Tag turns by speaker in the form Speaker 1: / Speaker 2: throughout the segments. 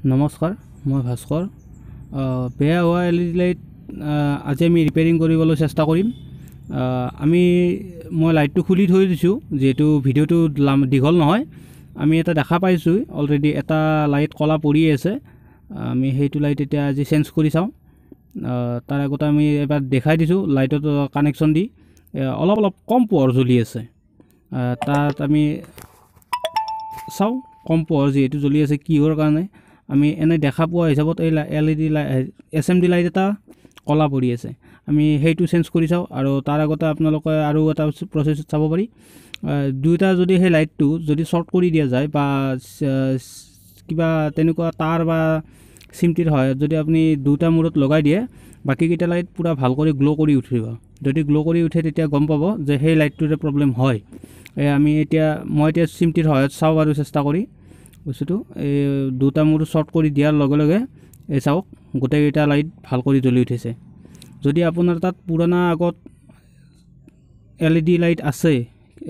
Speaker 1: নমস্কাৰ, মই ভাস্কৰ। বেয়া হোৱা এল ই ডি লাইট আজি আমি ৰিপেয়াৰিং কৰিবলৈ চেষ্টা কৰিম। আমি মই লাইটটো খুলি থৈ দিছোঁ, যিহেতু ভিডিঅ'টো দীঘল নহয়। আমি এটা দেখা পাইছোঁ অলৰেডি, এটা লাইট ক'লা পৰি আছে। আমি সেইটো লাইট এতিয়া আজি চেঞ্জ কৰি চাওঁ। তাৰ আগতে আমি এবাৰ দেখাই দিছোঁ লাইটত কানেকশ্যন দি অলপ অলপ কম পোহৰ জ্বলি আছে। তাত আমি চাওঁ কম পোহৰ যিহেতু জ্বলি আছে কিহৰ কাৰণে। আমি এনে দেখা পোৱা হিচাপত এই L E D S M D light এটা ক'লা পৰি আছে, আমি সেইটো চেঞ্জ কৰি চাওঁ। আৰু তাৰ আগতে আপোনালোকে আৰু এটা প্ৰচেছত চাব পাৰি, দুয়োটা যদি সেই লাইটটো যদি শ্বৰ্ট কৰি দিয়া যায় বা কিবা তেনেকুৱা তাঁৰ বা চিমটিৰ সহায়ত যদি আপুনি দুটা মূৰত লগাই দিয়ে, বাকীকেইটা লাইট পূৰা ভাল কৰি গ্ল' কৰি উঠিব। যদি গ্ল' কৰি উঠে তেতিয়া গম পাব যে সেই লাইটটোৰে প্ৰব্লেম হয়। এই আমি এতিয়া মই এতিয়া চিমটিৰ সহায়ত চাওঁ আৰু চেষ্টা কৰি বস্তুটো। এই দুটা মূৰ শ্বৰ্ট কৰি দিয়াৰ লগে লগে এই চাওক গোটেইকেইটা লাইট ভাল কৰি জ্বলি উঠিছে। যদি আপোনাৰ তাত পুৰণা আগত এল ই ডি লাইট আছে,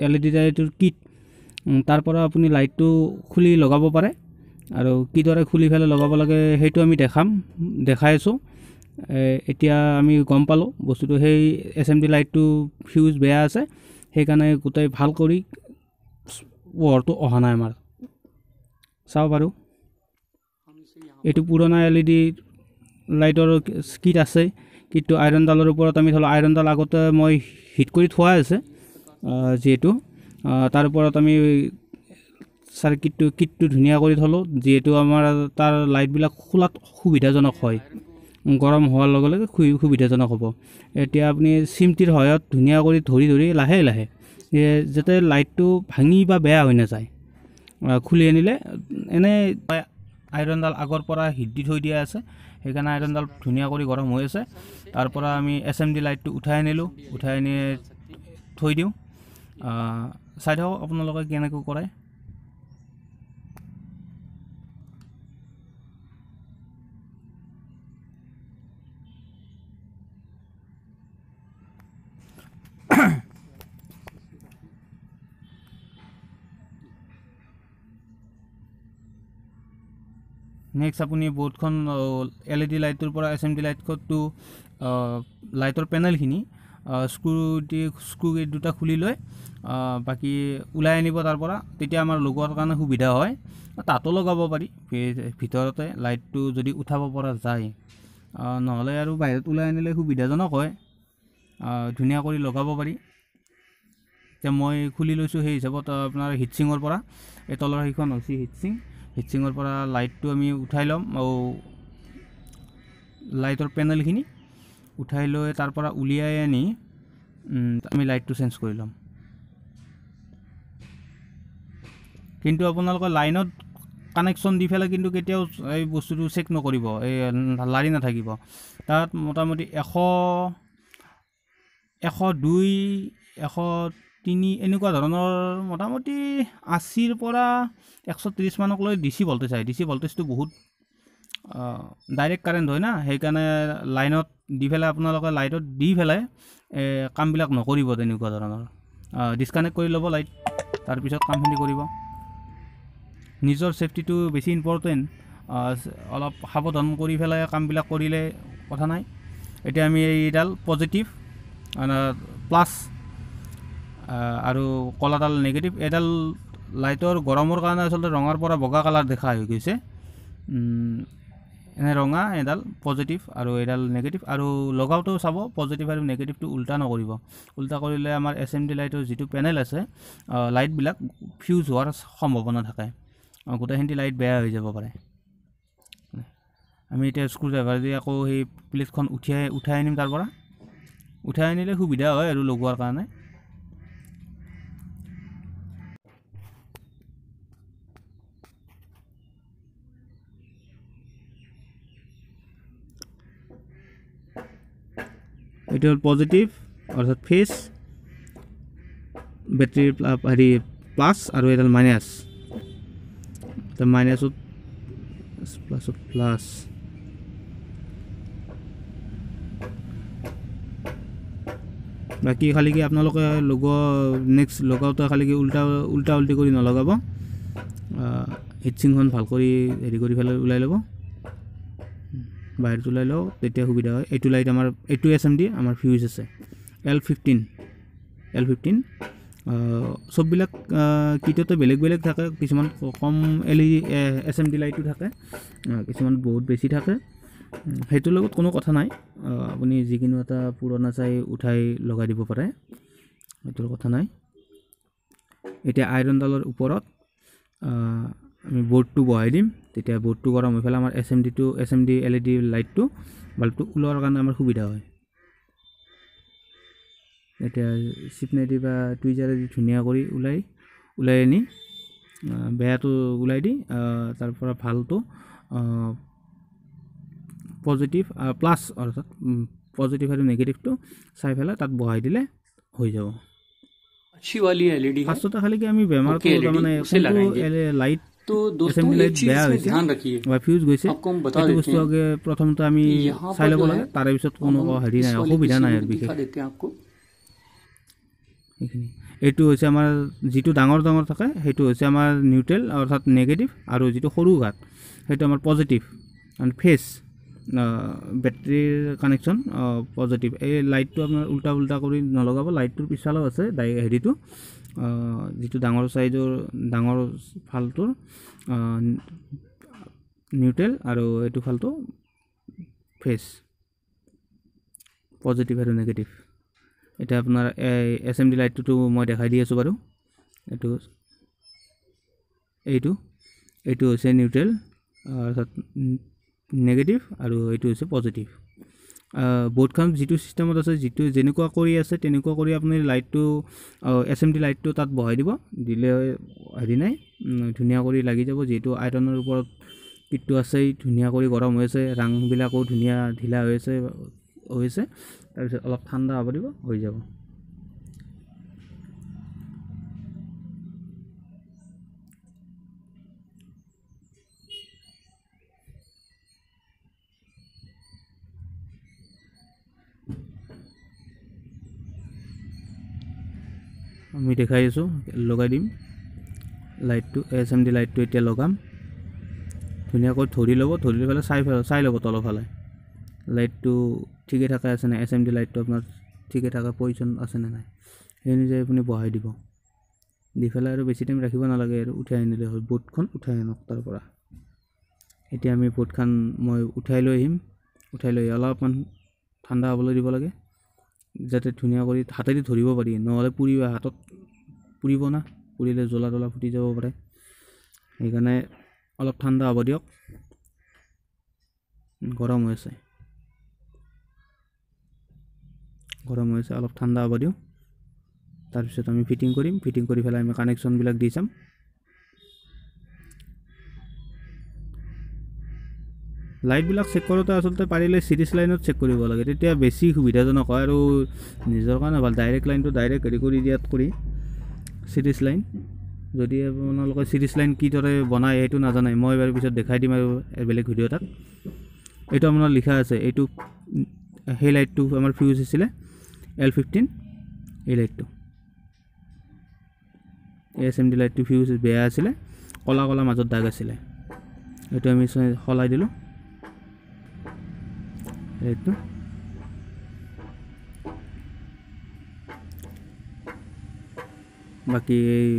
Speaker 1: এল ই ডি লাইটৰ কিট, তাৰ পৰা আপুনি লাইটটো খুলি লগাব পাৰে। আৰু কিদৰে খুলি পেলাই লগাব লাগে সেইটো আমি দেখাই আছোঁ। এতিয়া আমি গম পালোঁ বস্তুটো, সেই এছ এম ডি লাইটটো ফিউজ বেয়া আছে, সেইকাৰণে গোটেই ভাল কৰি পোহৰটো অহা নাই আমাৰ। চাওঁ বাৰু, এইটো পুৰণা এল ই ডি লাইটৰ কিট আছে। কিটটো আইৰণডালৰ ওপৰত আমি থ'লোঁ। আইৰণডাল আগতে মই হিট কৰি থোৱা আছে যিহেতু, তাৰ ওপৰত আমি চাৰ্কিটটো কিটটো ধুনীয়া কৰি থ'লোঁ, যিহেতু আমাৰ তাৰ লাইটবিলাক খোলাত সুবিধাজনক হয়, গৰম হোৱাৰ লগে লগে সুবিধাজনক হ'ব। এতিয়া আপুনি চিমটিৰ সহায়ত ধুনীয়া কৰি ধৰি ধৰি লাহে লাহে যাতে লাইটটো ভাঙি বা বেয়া হৈ নাযায় খুলি আনিলে। এনেই আইৰণডাল আগৰ পৰা হিট দি থৈ দিয়া আছে, সেইকাৰণে আইৰণডাল ধুনীয়া কৰি গৰম হৈ আছে। তাৰ পৰা আমি এছ এম ডি লাইটটো উঠাই আনিলোঁ, উঠাই আনি থৈ দিওঁ। চাই থাকক আপোনালোকে কেনেকৈ কৰে। নেক্সট আপুনি বৰ্ডখন এল ই ডি লাইটটোৰ পৰা এছ এম ডি লাইটটো লাইটৰ পেনেলখিনি স্ক্ৰু দি স্ক্ৰু দুটা খুলি লৈ বাকী ওলাই আনিব তাৰ পৰা, তেতিয়া আমাৰ লগোৱাৰ কাৰণে সুবিধা হয়। তাতো লগাব পাৰি ভিতৰতে লাইটটো যদি উঠাব পৰা যায়, নহ'লে আৰু বাহিৰত ওলাই আনিলে সুবিধাজনক হয়, ধুনীয়া কৰি লগাব পাৰি। এতিয়া মই খুলি লৈছোঁ সেই হিচাপত আপোনাৰ হিটচিঙৰ পৰা, এই তলৰ সেইখন হৈছে হিটচিং, হিটচিঙৰ পৰা লাইটটো আমি উঠাই ল'ম আৰু লাইটৰ পেনেলখিনি উঠাই লৈ তাৰ পৰা উলিয়াই আনি আমি লাইটটো চেঞ্জ কৰি ল'ম। কিন্তু আপোনালোকে লাইনত কানেকশ্যন দি পেলাই কিন্তু কেতিয়াও এই বস্তুটো চেক নকৰিব, এই লাৰি নাথাকিব। তাত মোটামুটি 102, 103 এনেকুৱা ধৰণৰ মোটামুটি 80ৰ পৰা 130 মানক লৈ ডি চি ভল্টেজ আহে। ডি চি ভল্টেজটো বহুত ডাইৰেক্ট কাৰেণ্ট হয় না, সেইকাৰণে লাইনত দি পেলাই আপোনালোকে লাইটত দি পেলাই কামবিলাক নকৰিব, তেনেকুৱা ধৰণৰ ডিছকানেক্ট কৰি ল'ব লাইট, তাৰপিছত কামখিনি কৰিব। নিজৰ ছেফটিটো বেছি ইম্পৰ্টেণ্ট, অলপ সাৱধান কৰি পেলাই কামবিলাক কৰিলে কথা নাই। এতিয়া আমি এইডাল পজিটিভ প্লাছ আৰু কলাডাল নিগেটিভ। এইডাল লাইটৰ গৰমৰ কাৰণে আচলতে ৰঙাৰ পৰা বগা কালাৰ দেখা হৈ গৈছে। এনে ৰঙা এডাল পজিটিভ আৰু এইডাল নিগেটিভ। আৰু লগাওঁতেও চাব পজিটিভ আৰু নিগেটিভটো উল্টা নকৰিব, উল্টা কৰিলে আমাৰ এছ এম ডি লাইটৰ যিটো পেনেল আছে লাইটবিলাক ফিউজ হোৱাৰ সম্ভাৱনা থাকে, গোটেইখিনি লাইট বেয়া হৈ যাব পাৰে। আমি এতিয়া স্ক্ৰু ড্ৰাইভাৰ দি আকৌ সেই প্লেটখন উঠাই আনিম, তাৰ পৰা উঠাই আনিলে সুবিধা হয় আৰু লগোৱাৰ কাৰণে। এইটো হ'ল পজিটিভ অৰ্থাৎ ফেচ, বেটেৰীৰ হেৰি প্লাছ, আৰু এডাল মাইনাছ, মাইনাছত প্লাছত প্লাছ। বাকী খালি কি আপোনালোকে লগোৱা নেক্সট লগাওঁতে খালি কি উল্টা উল্টি কৰি নলগাব। হিটচিংখন ভাল কৰি হেৰি কৰি পেলাই ওলাই ল'ব, বাহিৰত ওলাই লওক, তেতিয়া সুবিধা হয়। এইটো লাইট আমাৰ, এইটো এছ এম ডি আমাৰ ফিউজ আছে L15, L15। চববিলাক কিটতে বেলেগ বেলেগ থাকে, কিছুমান কম L E S M D লাইটো থাকে, কিছুমান বহুত বেছি থাকে। সেইটোৰ লগত কোনো কথা নাই, আপুনি যিকোনো এটা পুৰণা চাই উঠাই লগাই দিব পাৰে, সেইটোৰ কথা নাই। এতিয়া আইৰণডালৰ ওপৰত আমি বৰ্ডটো বহাই দিম, তেতিয়া বৰ্ডটো গৰম হৈ পেলাই আমাৰ এছ এম ডিটো, S M D L E D লাইটটো, বাল্বটো ওলোৱাৰ কাৰণে আমাৰ সুবিধা হয়। এতিয়া চিপনেদি বা টুইজাৰেদি ধুনীয়া কৰি ওলাই আনি বেয়াটো ওলাই দি তাৰ পৰা ভালটো পজিটিভ প্লাছ অৰ্থাৎ পজিটিভ আৰু নেগেটিভটো চাই পেলাই তাত বহাই দিলে হৈ যাব।
Speaker 2: अच्छी वाली एलईडी है,
Speaker 1: ফাৰ্ষ্টতে খালি কি আমি বেমাৰটো
Speaker 2: ओके एलईडी
Speaker 1: তাৰমানে
Speaker 2: उसे
Speaker 1: কোনটো
Speaker 2: लगाएंगे।
Speaker 1: লাইট
Speaker 2: तो
Speaker 1: এছ এম
Speaker 2: दोस्तों
Speaker 1: ডি
Speaker 2: एक
Speaker 1: লাইট
Speaker 2: चीज
Speaker 1: বেয়া
Speaker 2: इसमें
Speaker 1: হৈছে
Speaker 2: ध्यान रखिए,
Speaker 1: বা ফিউজ গৈছে,
Speaker 2: आपको हम बता
Speaker 1: সেইটো
Speaker 2: देते
Speaker 1: বস্তু
Speaker 2: हैं
Speaker 1: আগে প্ৰথমতে আমি
Speaker 2: कि यहाँ
Speaker 1: চাই
Speaker 2: पर
Speaker 1: ল'ব
Speaker 2: जो
Speaker 1: লাগে,
Speaker 2: है
Speaker 1: তাৰে পিছত
Speaker 2: अब
Speaker 1: কোনো
Speaker 2: हम
Speaker 1: হেৰি
Speaker 2: इस
Speaker 1: নাই,
Speaker 2: वाले
Speaker 1: অসুবিধা নাই
Speaker 2: पीसीबी
Speaker 1: আৰু
Speaker 2: में
Speaker 1: বিশেষ।
Speaker 2: दिखा देते हैं आपको।
Speaker 1: এইখিনি এইটো হৈছে আমাৰ যিটো ডাঙৰ ডাঙৰ থাকে সেইটো হৈছে আমাৰ নিউট্ৰেল অৰ্থাৎ নেগেটিভ, আৰু যিটো সৰু ঘাট সেইটো আমাৰ পজিটিভ আৰু ফেচ বেটেৰীৰ কানেকশ্যন পজিটিভ। এই লাইটটো আপোনাৰ উল্টা উল্টা কৰি নলগাব, লাইটটোৰ পিছফালেও আছে হেৰিটো, যিটো ডাঙৰ চাইজৰ ডাঙৰ ফালটোৰ নিউট্ৰেল আৰু এইটো ফালটো ফেচ পজিটিভ আৰু নেগেটিভ। এতিয়া আপোনাৰ এই এছ এম ডি লাইটটোতো মই দেখাই দি আছোঁ বাৰু, এইটো এইটো হৈছে নিউট্ৰেল অৰ্থাৎ নেগেটিভ আৰু এইটো হৈছে পজিটিভ। বৰ্ডখন যিটো চিষ্টেমত আছে, যিটো যেনেকুৱা কৰি আছে তেনেকুৱা কৰি আপুনি লাইটটো এছ এম ডি লাইটটো তাত বহাই দিব, দিলে হেৰি নাই, ধুনীয়া কৰি লাগি যাব। যিহেতু আইৰণৰ ওপৰত কিটটো আছেই, ধুনীয়া কৰি গৰম হৈ আছে, ৰাংবিলাকো ধুনীয়া ঢিলা হৈ আছে হৈছে। তাৰপিছত অলপ ঠাণ্ডা হ'ব দিব, হৈ যাব। আমি দেখাই আছোঁ, লগাই দিম লাইটটো, এছ এম ডি লাইটটো এতিয়া লগাম। ধুনীয়াকৈ ধৰি ল'ব, ধৰি লৈ পেলাই চাই ল'ব তলফালে লাইটটো ঠিকে থাকে আছেনে, এছ এম ডি লাইটটো আপোনাৰ ঠিকে থাকে পজিশ্যন আছেনে নাই, সেই অনুযায়ী আপুনি বহাই দিব। দি পেলাই আৰু বেছি টাইম ৰাখিব নালাগে, আৰু উঠাই আনিলে হ'ল। বৰ্ডখন উঠাই আনক তাৰ পৰা। এতিয়া আমি বৰ্ডখন মই উঠাই লৈ আহিম, উঠাই লৈ অলপমান ঠাণ্ডা হ'বলৈ দিব লাগে, যাতে ধুনীয়া কৰি হাতেদি ধৰিব পাৰি, নহ'লে পুৰিব, হাতত পুৰিব না, পুৰিলে জ্বলা তলা ফুটি যাব পাৰে। সেইকাৰণে অলপ ঠাণ্ডা হ'ব দিয়ক, গৰম হৈ আছে, গৰম হৈ আছে, অলপ ঠাণ্ডা হ'ব দিওঁ। তাৰপিছত আমি ফিটিং কৰিম, ফিটিং কৰি পেলাই আমি কানেকশ্যনবিলাক দি চাম। লাইটবিলাক চেক কৰোঁতে আচলতে পাৰিলে চিৰিজ লাইনত চেক কৰিব লাগে, তেতিয়া বেছি সুবিধাজনক হয় আৰু নিজৰ কাৰণে ভাল। ডাইৰেক্ট লাইনটো ডাইৰেক্ট হেৰি কৰি দিয়াত কৰি চিৰিজ লাইন, যদি আপোনালোকে চিৰিজ লাইন কিদৰে বনায় সেইটো নাজানে, মই বাৰু পিছত দেখাই দিম আৰু বেলেগ ভিডিঅ' এটাত। এইটো আপোনাৰ লিখা আছে, এইটো সেই লাইটটো আমাৰ ফিউজ হৈছিলে L15, এই লাইটটো এছ এম ডি লাইটটো ফিউজ বেয়া আছিলে, ক'লা ক'লা মাজত দাগ আছিলে, এইটো আমি সলাই দিলোঁ লাইটটো। বাকী এই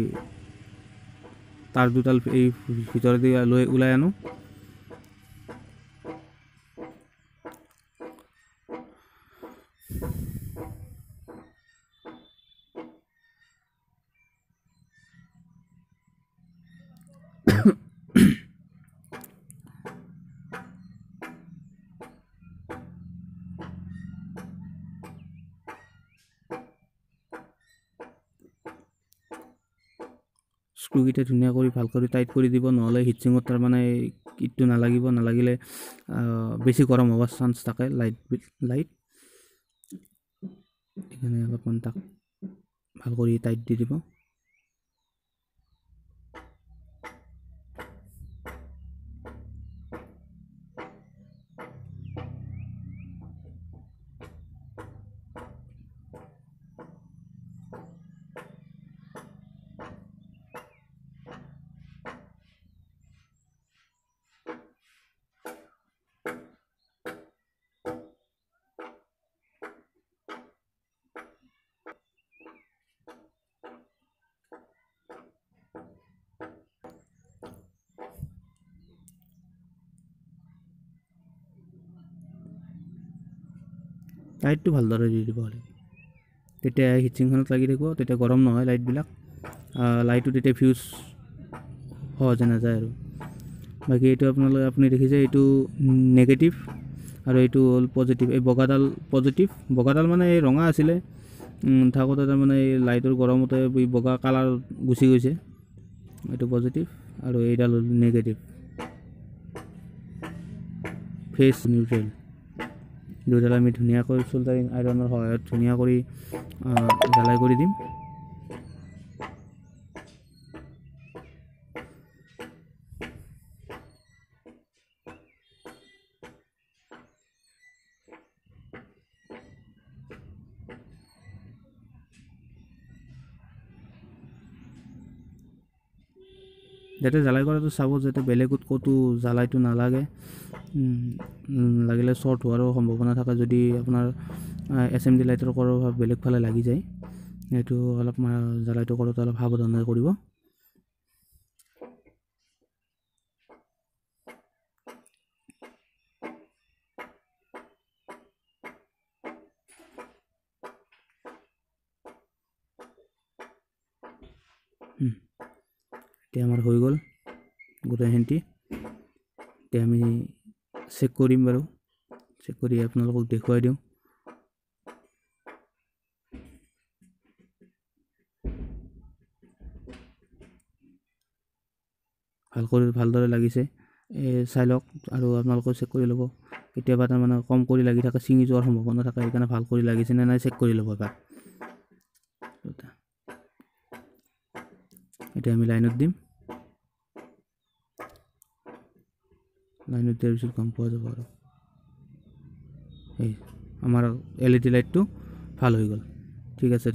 Speaker 1: তাৰ দুডাল এই ভিতৰেদি লৈ ওলাই আনো। স্ক্ৰুকেইটা ধুনীয়া কৰি ভাল কৰি টাইট কৰি দিব, নহ'লে হিটচিঙত তাৰমানে কিটটো নালাগিব, নালাগিলে বেছি গৰম হোৱাৰ চান্স থাকে লাইট। সেইকাৰণে অলপমান তাক ভাল কৰি টাইট দি দিব। লাইটটো ভালদৰে দি দিব লাগে, তেতিয়া হিটচিংখনত লাগি থাকিব, তেতিয়া গৰম নহয় লাইটবিলাক, লাইটটো তেতিয়া ফিউজ সহজে নাযায় আৰু। বাকী এইটো আপোনালোকে আপুনি দেখিছে এইটো নেগেটিভ আৰু এইটো হ'ল পজিটিভ। এই বগাডাল পজিটিভ, বগাডাল মানে এই ৰঙা আছিলে থাকোঁতে তাৰমানে এই লাইটৰ গৰমতে এই বগা কালাৰ গুচি গৈছে। এইটো পজিটিভ আৰু এইডাল হ'ল নেগেটিভ, ফেচ নিউট্ৰেল। দুয়োডাল আমি ধুনীয়াকৈ চোল্ডাৰিং আইৰণৰ সহায়ত ধুনীয়া কৰি জ্বালাই কৰি দিম। যাতে জ্বালাই কৰাটো চাব যাতে বেলেগত ক'তো জ্বালাইটো নালাগে, লাগিলে শ্বৰ্ট হোৱাৰো সম্ভাৱনা থাকে যদি আপোনাৰ এছ এম ডি লাইটৰ ক'ৰবাত বেলেগ ফালে লাগি যায়। সেইটো অলপ জ্বালাইটো কৰোঁতে অলপ সাৱধানে কৰিব। এতিয়া আমাৰ হৈ গ'ল গোটেইখিনি। এতিয়া আমি চেক কৰিম বাৰু, চেক কৰি আপোনালোকক দেখুৱাই দিওঁ। ভাল কৰি ভালদৰে লাগিছে, এই চাই লওক আৰু আপোনালোকেও চেক কৰি ল'ব। কেতিয়াবা তাৰমানে কম কৰি লাগি থাকে, ছিঙি যোৱাৰ সম্ভাৱনা থাকে, সেইকাৰণে ভাল কৰি লাগিছে নে নাই চেক কৰি ল'ব এবাৰ। এতিয়া আমি লাইনত দিম, লাইনত দিয়াৰ পিছত গম পোৱা যাব আৰু এই আমাৰ এল ই ডি লাইটটো ভাল হৈ গ'ল। ঠিক আছে।